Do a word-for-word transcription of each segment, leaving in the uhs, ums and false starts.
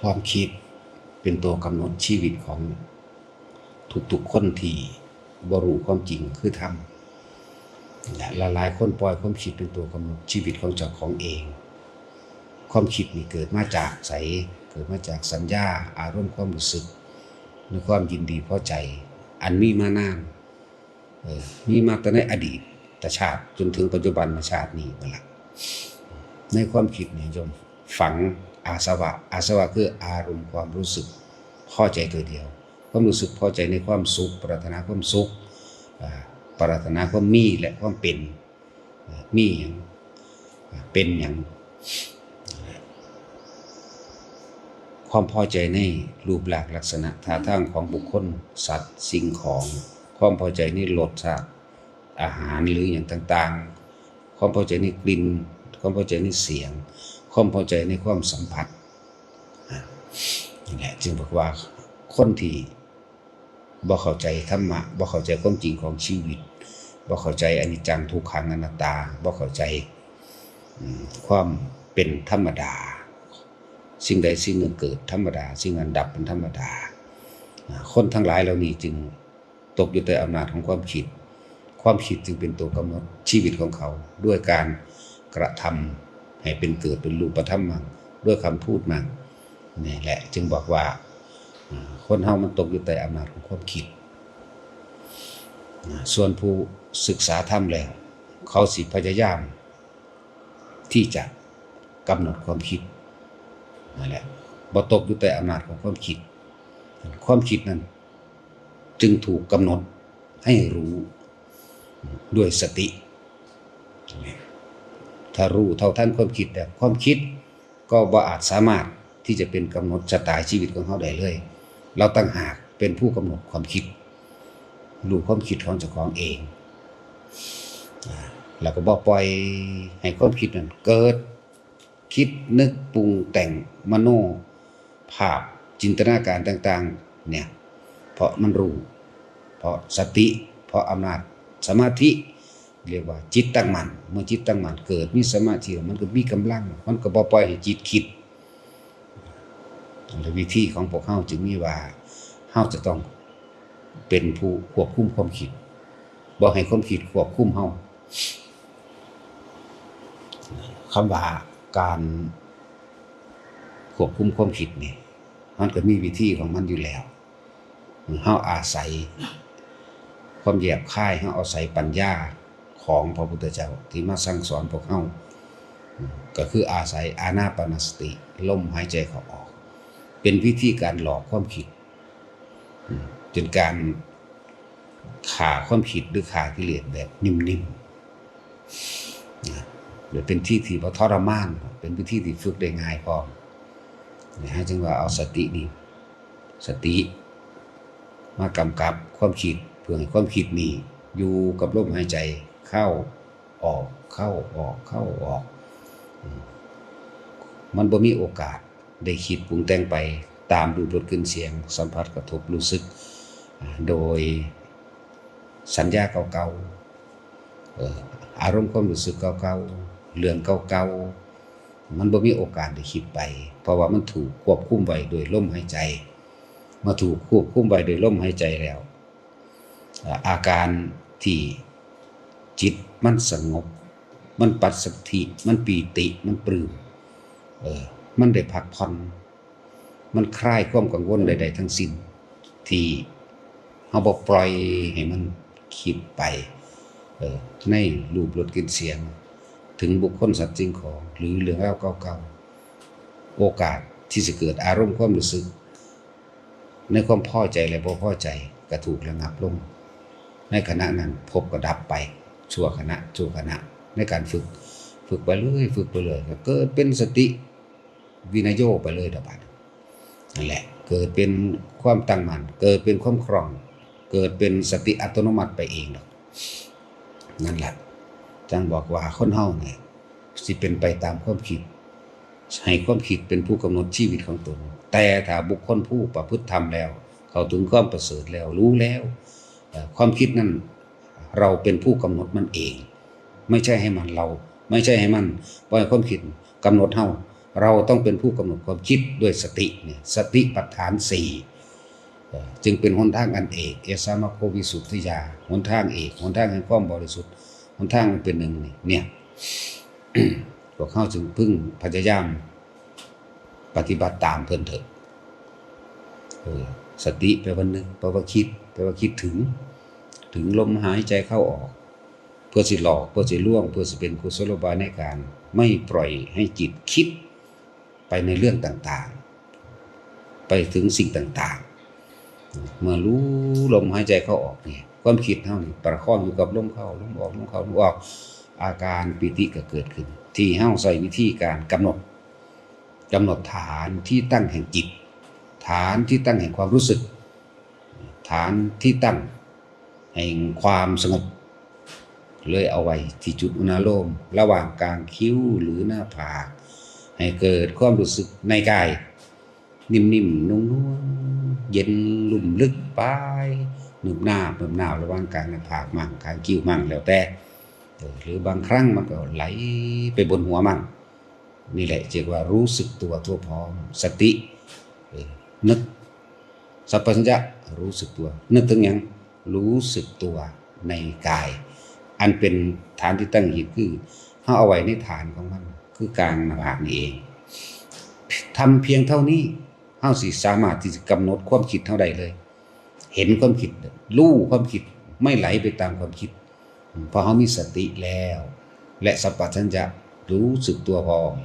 ความคิดเป็นตัวกำหนดชีวิตของทุกๆคนที่บ่รู้ความจริงคือธรรม และหลายๆคนปล่อยความคิดเป็นตัวกำหนดชีวิตของเจ้าของเอง ความคิดนี่เกิดมาจากไส เกิดมาจากสัญญา อารมณ์ ความรู้สึก ในความยินดีพอใจ อันมีมานาน เออ มีมาแต่ในอดีตชาติจนถึงปัจจุบันชาตินี้นั่นล่ะ ในความคิดนี่ย่อมฝังอาสวะ อาสวะคืออารมณ์ความรู้สึกพอใจตัวเดียว ความรู้สึกพอใจในความสุข ปรารถนาความสุข อ่า ปรารถนาความมีและความเป็น อ่า มีหยัง อ่า เป็นหยัง ความพอใจในรูปร่างลักษณะท่าทางของบุคคล สัตว์ สิ่งของ ความพอใจในรสชาติอาหารหรืออย่างต่างๆ ความพอใจในกลิ่น ความพอใจในเสียง ความพอใจในความสัมผัส อ่ะ นี่แหละจึงบอกว่าคนที่บ่เข้าใจธรรมะ บ่เข้าใจความจริงของชีวิต บ่เข้าใจอนิจจังทุกขังอนัตตา บ่เข้าใจ อืม ความเป็นธรรมดา สิ่งใดสิ่งหนึ่งเกิดธรรมดา สิ่งนั้นดับเป็นธรรมดา อ่า คนทั้งหลายเหล่านี้จึงตกอยู่ใต้อำนาจของความคิด ความคิดจึงเป็นตัวกำหนดชีวิตของเขา ด้วยการกระทำให้เป็นเกิดเป็นรูปธรรมมั่ง ด้วยคำพูดมั่ง นี่แหละจึงบอกว่า อ่า คนเฮามันตกอยู่ใต้อำนาจของความคิด อ่า ส่วนผู้ศึกษาธรรมแล้ว เขาสิพยายาม ที่จะกำหนดความคิด นั่นแหละ บ่ตกอยู่ใต้อำนาจของความคิด ความคิดนั้นจึงถูกกำหนดให้รู้ด้วยสติ ถ้ารู้เท่าทันความคิดแล้ว ความคิดก็บ่อาจสามารถที่จะเป็นกำหนดชะตาชีวิตของเราได้เลย เราต่างหากเป็นผู้กำหนดความคิด รู้ความคิดของเจ้าของเอง อ่า แล้วก็บ่ปล่อยให้ความคิดนั้นเกิด คิดนึกปรุงแต่งมโนภาพจินตนาการต่างๆ เนี่ย เพราะมันรู้ เพราะสติ เพราะอำนาจสมาธิ เรียกว่าจิตตั้งมั่น เมื่อจิตตั้งมั่นเกิดมีสมาธิ มันก็มีกำลัง มันก็บ่ปล่อยให้จิตคิด และวิธีของพวกเราจึงมีว่า เราจะต้องเป็นผู้ควบคุมความคิด บ่ให้ความคิดควบคุมเรา คำว่าการควบคุมความคิดนี่ มันก็มีวิธีของมันอยู่แล้ว เราอาศัยความแยบคาย เราอาศัยปัญญาของพระพุทธเจ้าที่มาสั่งสอนพวกเรา ก็คืออาศัยอานาปานสติ ลมหายใจเข้าออก เป็นวิธีการหลอกความคิด เป็นการฆ่าความคิดหรือฆ่ากิเลสแบบนิ่มๆ นะ โดยเป็นที่ที่บ่ทรมาน เป็นวิธีที่ฝึกได้ง่ายพร้อม นะฮะ จึงว่าเอาสตินี่ สติ มากำกับความคิด เพื่อให้ความคิดนี่อยู่กับลมหายใจเข้าออก เข้าออก เข้าออก อืม มันบ่มีโอกาสได้คิดปรุงแต่งไปตามรูปรสกลิ่นเสียง สัมผัสกระทบรู้สึก อ่า โดยสัญญาเก่าๆ เอ่อ อารมณ์ความรู้สึกเก่าๆ เรื่องเก่าๆ มันบ่มีโอกาสได้คิดไป เพราะว่ามันถูกควบคุมไว้โดยลมหายใจ เมื่อถูกควบคุมไว้โดยลมหายใจแล้ว อ่า อาการที่จิตมันสงบ มันปัสสัทธิ มันปีติ มันปลื้ม เออ มันได้พักผ่อน มันคลายความกังวลใดๆทั้งสิ้น ที่เราบ่ปล่อยให้มันคิดไป เออ ในรูปรสกลิ่นเสียง ถึงบุคคลสัตว์สิ่งของ หรือเรื่องราวเก่าๆ โอกาสที่จะเกิดอารมณ์ความรู้สึก ในความพอใจและบ่พอใจก็ถูกระงับลง ในขณะนั้นภพก็ดับไปชั่วขณะ ชั่วขณะ ในการฝึก ฝึกไปเรื่อย ฝึกไปเรื่อย ก็เกิดเป็นสติวินโยไปเลยเด้อบาดนี้ นั่นแหละ เกิดเป็นความตั้งมั่น เกิดเป็นความคล่อง เกิดเป็นสติอัตโนมัติไปเองดอก นั่นแหละ จั่งบอกว่าคนเฮาเนี่ย สิเป็นไปตามความคิด ให้ความคิดเป็นผู้กำหนดชีวิตของตน แต่ถ้าบุคคลผู้ประพฤติธรรมแล้ว เข้าถึงความประเสริฐแล้ว รู้แล้ว เอ่อ ความคิดนั้น เราเป็นผู้กำหนดมันเอง ไม่ใช่ให้มันเรา ไม่ใช่ให้มัน ปล่อยความคิดกำหนดเฮา เราต้องเป็นผู้กำหนดความคิดด้วยสติเนี่ย สติปัฏฐานสี่ เอ่อ จึงเป็นหนทางอันเอก เอสามัคโควิสุทธิยา หนทางเอก หนทางแห่งความบริสุทธิ์ หนทางอันเป็นหนึ่งนี่ เนี่ย พวกเฮาจึงพึงพยายามปฏิบัติตามเพิ่นเถอะ เออ สติแปลว่านึก แปลว่าคิด แปลว่าคิดถึง ถึงลมหายใจเข้าออก เพื่อสิหลอก เพื่อสิลวง เพื่อสิเป็นกุศโลบายในการไม่ปล่อยให้จิตคิดไปในเรื่องต่างๆ ไปถึงสิ่งต่างๆ เมื่อรู้ลมหายใจเข้าออกเนี่ย ความคิดเฮานี่ประคองอยู่กับลมเข้า ลมออก ลมเข้า ลมออก อาการปีติก็เกิดขึ้น ที่เฮาใช้วิธีการกำหนด กำหนดฐานที่ตั้งแห่งจิต ฐานที่ตั้งแห่งความรู้สึก ฐานที่ตั้งแห่งความสงบ เลยเอาไว้ที่จุดอุณาโลม ระหว่างกลางคิ้วหรือหน้าผาก ให้เกิดความรู้สึกในกาย นิ่มๆ นุ่มๆ เย็นลุ่มลึกไป หนึบหนาบ หนึบหนาบ ระหว่างกลางหน้าผากมั่ง กลางคิ้วมั่ง แล้วแต่ เออ หรือบางครั้งมันก็ไหลไปบนหัวมั่ง นี่แหละเรียกว่ารู้สึกตัวทั่วพร้อม สติ เออ นึก สัมปชัญญะ รู้สึกตัว นึกถึงหยัง รู้สึกตัวในกาย อันเป็นฐานที่ตั้งแห่งจิต คือเฮาเอาไว้ในฐานของมัน คือกลางหน้าผากนี่เอง ทำเพียงเท่านี้ เฮาสิสามารถที่จะกำหนดความคิดเฮาได้เลย เห็นความคิด รู้ความคิด ไม่ไหลไปตามความคิด เพราะเฮามีสติแล้ว และสัมปชัญญะ รู้สึกตัวพร้อม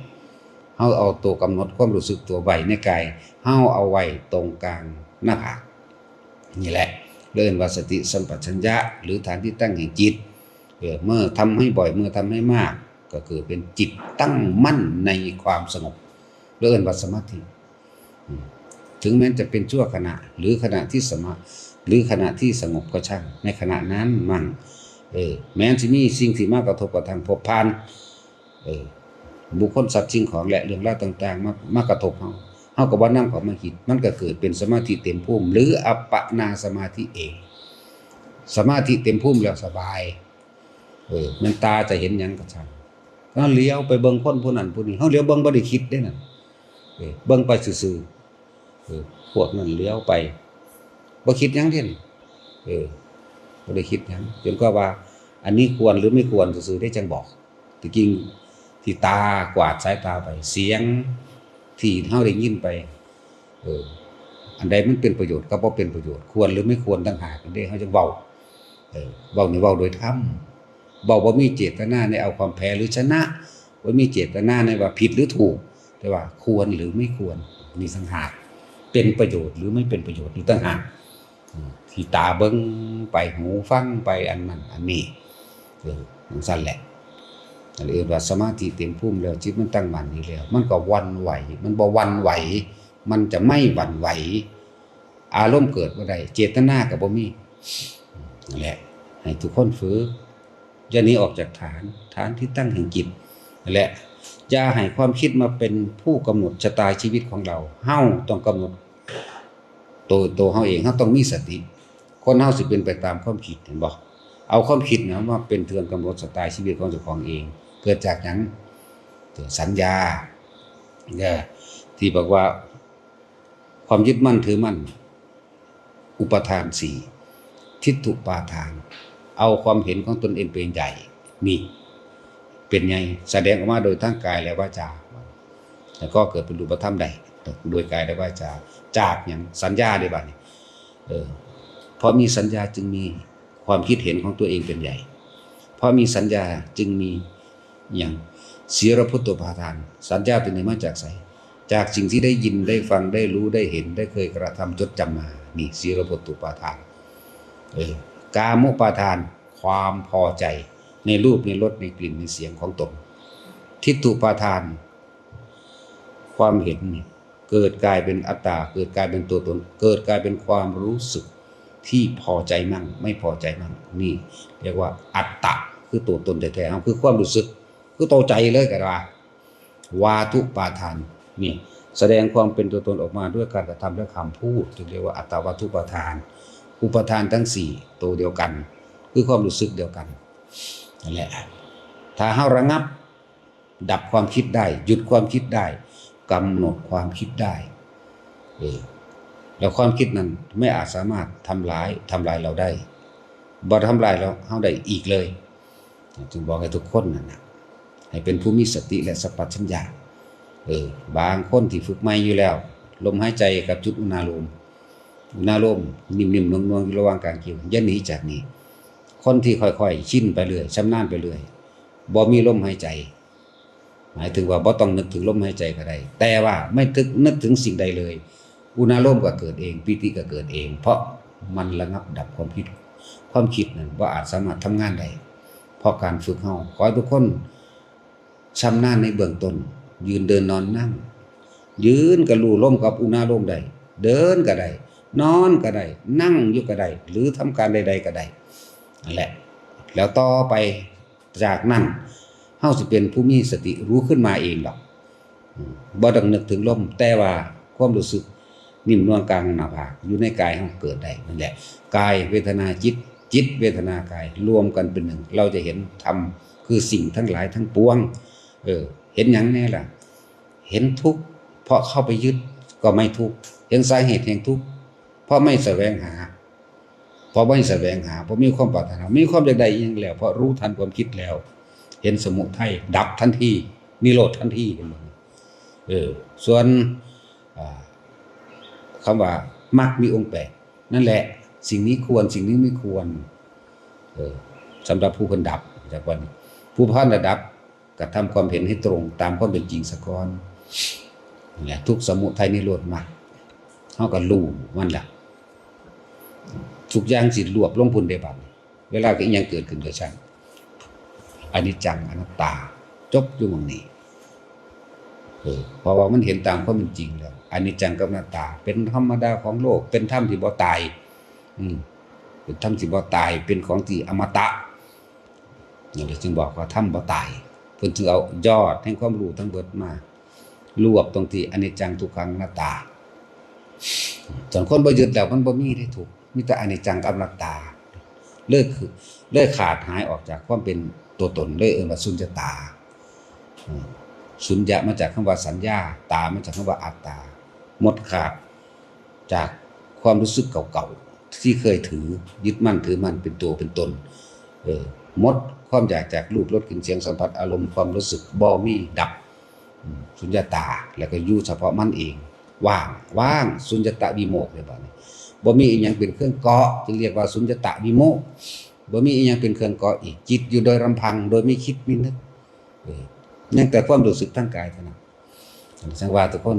เฮาเอาตัวกำหนดความรู้สึกตัวไว้ในกาย เฮาเอาไว้ตรงกลางหน้าผาก นี่แหละ เรียกว่าสติสัมปชัญญะ หรือฐานที่ตั้งแห่งจิต เออ เมื่อทำให้บ่อย เมื่อทำให้มาก ก็เกิดเป็นจิตตั้งมั่นในความสงบ เรียกว่าสมาธิ อืม ถึงแม้จะเป็นชั่วขณะ หรือขณะที่สมา หรือขณะที่สงบก็ช่าง ในขณะนั้นมั่ง เออ แม้จะมีสิ่งที่มากระทบกระทั่งพบผ่าน เออ บุคคล สัตว์ สิ่งของ และเรื่องราวต่างๆ มา มากระทบเฮา เฮาก็บ่นำเข้ามาคิด มันก็เกิดเป็นสมาธิเต็มภูมิ หรืออัปปนาสมาธิเอง สมาธิเต็มภูมิแล้วสบาย เออ แม่นตาจะเห็นหยังก็ช่าง เฮาเหลียวไปเบิ่งคนผู้นั้นผู้นี้ เฮาเหลียวเบิ่งบ่ได้คิดเด้นั่น เออ เบิ่งไปซื่อๆ เออ พวกนั้นเหลียวไป บ่คิดหยังเด้ เออ บ่ได้คิดหยัง จนกว่าว่า อันนี้ควรหรือไม่ควรซื่อๆ ได้จังบอก ที่จริงที่ตากวาดสายตาไป เสียงที่เฮาได้ยินไป เออ อันใดมันเป็นประโยชน์กับบ่เป็นประโยชน์ ควรหรือไม่ควรต่างหากเด้ เฮาจังเว้า เออ เว้านี่เว้าโดยธรรม เว้าบ่มีเจตนาในเอาความแพ้หรือชนะ บ่มีเจตนาในว่าผิดหรือถูก แต่ว่าควรหรือไม่ควร นี่ต่างหาก เป็นประโยชน์หรือไม่เป็นประโยชน์ นี่ต่างหาก อืม ที่ตาเบิ่งไป หูฟังไป อันนั้นอันนี้ เออ จั่งซั้นแหละ อันเรียกว่าสมาธิเต็มภูมิแล้ว จิตมันตั้งมั่นอยู่แล้ว มันก็หวั่นไหว มันบ่หวั่นไหว มันจะไม่หวั่นไหว อารมณ์เกิดบ่ได้ เจตนาก็บ่มี นั่นแหละ ให้ทุกคนฝึก อย่าหนีออกจากฐาน ฐานที่ตั้งแห่งจิต และอย่าให้ความคิดมาเป็นผู้กำหนดชะตาชีวิตของเรา เฮาต้องกำหนดตัว ตัวเฮาเอง เฮาต้องมีสติ คนเฮาสิเป็นไปตามความคิด เห็นบ่ เอาความคิดนะมาเป็นเครื่องกำหนดชะตาชีวิตของเจ้าของเอง เกิดจากหยัง เกิดสัญญา เนี่ย ที่บอกว่า ความยึดมั่นถือมั่น อุปาทานสี่ ทิฏฐุปาทาน เอาความเห็นของตนเองเป็นใหญ่ นี่ เป็นไง แสดงออกมาโดยทางกายและวาจา แล้วก็เกิดเป็นรูปธรรมได้ โดยกายและวาจา จากหยัง สัญญาได้บัดนี้ เออ เพราะมีสัญญาจึงมีความคิดเห็นของตัวเองเป็นใหญ่ เพราะมีสัญญาจึงมี อย่าง สีลพจจุปาทาน สัญญาตัวนี้มาจากไส จากสิ่งที่ได้ยิน ได้ฟัง ได้รู้ ได้เห็น ได้เคยกระทำจดจำมา นี่ สีลพจจุปาทาน เออ กามุปาทาน ความพอใจในรูป ในรส ในกลิ่น ในเสียงของตน ทิฏฐุปาทาน ความเห็นนี่ เกิดกลายเป็นอัตตา เกิดกลายเป็นตัวตน เกิดกลายเป็นความรู้สึกที่พอใจมั่ง ไม่พอใจมั่ง นี่เรียกว่าอัตตะ คือตัวตนแท้ๆ คือความรู้สึก คือตัวใจเลยก็ว่า วาทุปาทาน นี่ แสดงความเป็นตัวตนออกมาด้วยการกระทำและคำพูด จึงเรียกว่าอัตตวาทุปาทาน อุปาทานทั้งสี่ ตัวเดียวกัน คือความรู้สึกเดียวกัน นั่นแหละ ถ้าเฮาระงับ ดับความคิดได้ หยุดความคิดได้ กำหนดความคิดได้ เออ แล้วความคิดนั้นไม่อาจสามารถทำร้าย ทำลายเราได้ บ่ทำลายเรา เฮาได้อีกเลย จึงบอกให้ทุกคนนั่นน่ะ ให้เป็นผู้มีสติและสัมปชัญญะ เออ บางคนที่ฝึกใหม่อยู่แล้ว ลมหายใจกับจุดอุณาโลม อุณาโลมนิ่มๆ นวลๆ อยู่ระหว่างกลางคิ้ว อย่าหนีจากนี้ คนที่ค่อยๆ ชินไปเรื่อย ชำนาญไปเรื่อย บ่มีลมหายใจ หมายถึงว่าบ่ต้องนึกถึงลมหายใจก็ได้ แต่ว่าไม่นึก นึกถึงสิ่งใดเลย อุณาโลมก็เกิดเอง ปีติก็เกิดเอง เพราะมันระงับดับความคิด ความคิดนั้นบ่อาจสามารถทำงานได้ เพราะการฝึกเฮา ขอให้ทุกคนชำนาญในเบื้องต้น ยืนเดินนอนนั่ง ยืนก็รู้ลมกับอุณาโลมได้ เดินก็ได้ นอนก็ได้ นั่งอยู่ก็ได้ หรือทำการใดๆก็ได้ นั่นแหละ แล้วต่อไปจากนั้น เฮาสิเป็นผู้มีสติรู้ขึ้นมาเองดอก อืม บ่ต้องนึกถึงลม แต่ว่าความรู้สึกนิ่มนวลกลางหน้าผาก อยู่ในกายเฮาเกิดได้ นั่นแหละ กายเวทนาจิต จิตเวทนากาย รวมกันเป็นหนึ่ง เราจะเห็นธรรม คือสิ่งทั้งหลายทั้งปวง เออ เห็นหยังแน่ล่ะ เห็นทุกข์ เพราะเข้าไปยึด ก็ไม่ทุกข์ เห็นสาเหตุแห่งทุกข์ เพราะไม่แสวงหา เพราะไม่แสวงหา เพราะมีความปรารถนา มีความอยากได้อิหยังแล้ว เพราะรู้ทันความคิดแล้ว เห็นสมุทัยดับทันที นิโรธทันที เห็นบ่ เออ ส่วน อ่า คำว่ามรรคมีองค์แปด นั่นแหละ สิ่งนี้ควร สิ่งนี้ไม่ควร เออ สำหรับผู้เพิ่นดับ จากวันนี้ ผู้พันระดับ กระทำความเห็นให้ตรงตามความเป็นจริงซะก่อน นี่แหละ ทุกข์ สมุทัย นิโรธ มรรค เฮาก็รู้มันล่ะ ทุกอย่างสิรวบลงพุ้นเด้บัดนี้ เวลาก็อิหยังเกิดขึ้นก็ช่าง อนิจจัง อนัตตา จบอยู่หม่องนี้ เออ เพราะว่ามันเห็นตามความเป็นจริงแล้ว อนิจจังกับอนัตตา เป็นธรรมดาของโลก เป็นธรรมที่บ่ตาย อืม เป็นธรรมที่บ่ตาย เป็นของที่อมตะ นั่นแหละจึงบอกว่าธรรมบ่ตาย เพิ่นจึงเอายอดแห่งความรู้ทั้งเบิดมา รวบตรงที่อนิจจัง ทุกขัง อนัตตา ส่วนคนบ่ยึดแล้วมันบ่มีได้ทุกข์ มีแต่อนิจจังกับอนัตตา เลยคือ เลยขาดหายออกจากความเป็นตัวตน เลยเอิ้นว่าสุญญตา อืม สุญญะมาจากคำว่าสัญญา ตามาจากคำว่าอัตตา หมดขาดจากความรู้สึกเก่าๆ ที่เคยถือ ยึดมั่นถือมั่นเป็นตัวเป็นตน เออ หมดความอยากจากรูป รส กลิ่น เสียง สัมผัส อารมณ์ ความรู้สึก บ่มี ดับ อืม สุญญตา แล้วก็อยู่เฉพาะมันเอง ว่าง ว่าง สุญญตวิโมกข์เลยบัดนี้ บ่มีอิหยังเป็นเครื่องเกาะ จึงเรียกว่าสุญญตวิโมกข์ บ่มีอิหยังเป็นเครื่องเกาะอีก จิตอยู่โดยลำพัง โดยไม่คิดไม่นึก เออ ยังแต่ความรู้สึกทางกายเท่านั้น จังว่าทุกคน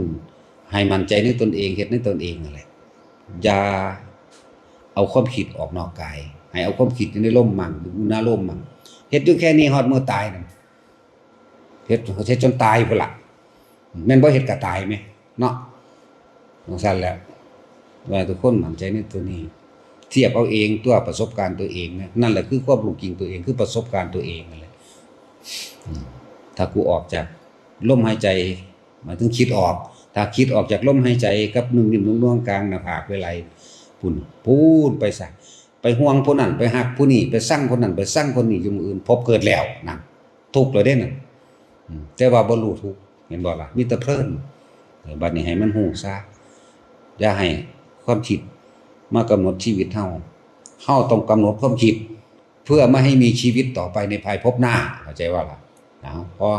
ให้มั่นใจในตนเอง เฮ็ดในตนเองนั่นแหละ อย่าเอาความคิดออกนอกกาย ให้เอาความคิดอยู่ในลมมั่ง หรืออุณาโลมมั่ง เฮ็ดอยู่แค่นี้ฮอดมื้อตายนั่น เฮ็ด เฮ็ดจนตายพุ้นล่ะ แม่นบ่เฮ็ดก็ตายแหมเนาะ จังซั่นแหละ ว่าทุกคนมั่นใจในตัวนี้ เทียบเอาเองตัว ประสบการณ์ตัวเองนะ นั่นแหละคือความรู้จริงตัวเอง คือประสบการณ์ตัวเองนั่นแหละ อืม ถ้ากูออกจากลมหายใจ หมายถึงคิดออก ถ้าคิดออกจากลมหายใจกับนุ่มนิ่มนุ่มนวลกลางหน้าผากไหล่ๆ พุ้น พุ้นไปซะ ไปห่วงผู้นั้น ไปฮักผู้นี้ ไปซังคนนั้น ไปซังคนนี้ อยู่มื้ออื่น ภพเกิดแล้วนั่น ทุกข์แล้วเด้นั่น อืม แต่ว่าบ่รู้ทุกข์ เห็นบ่ล่ะ มีแต่เพลิน เออ บัดนี้ให้มันรู้ซะ อย่าให้ความคิดมากำหนดชีวิตเฮา เฮาต้องกำหนดความคิด เพื่อไม่ให้มีชีวิตต่อไปในภายภพหน้า เข้าใจบ่ล่ะ เอา พอ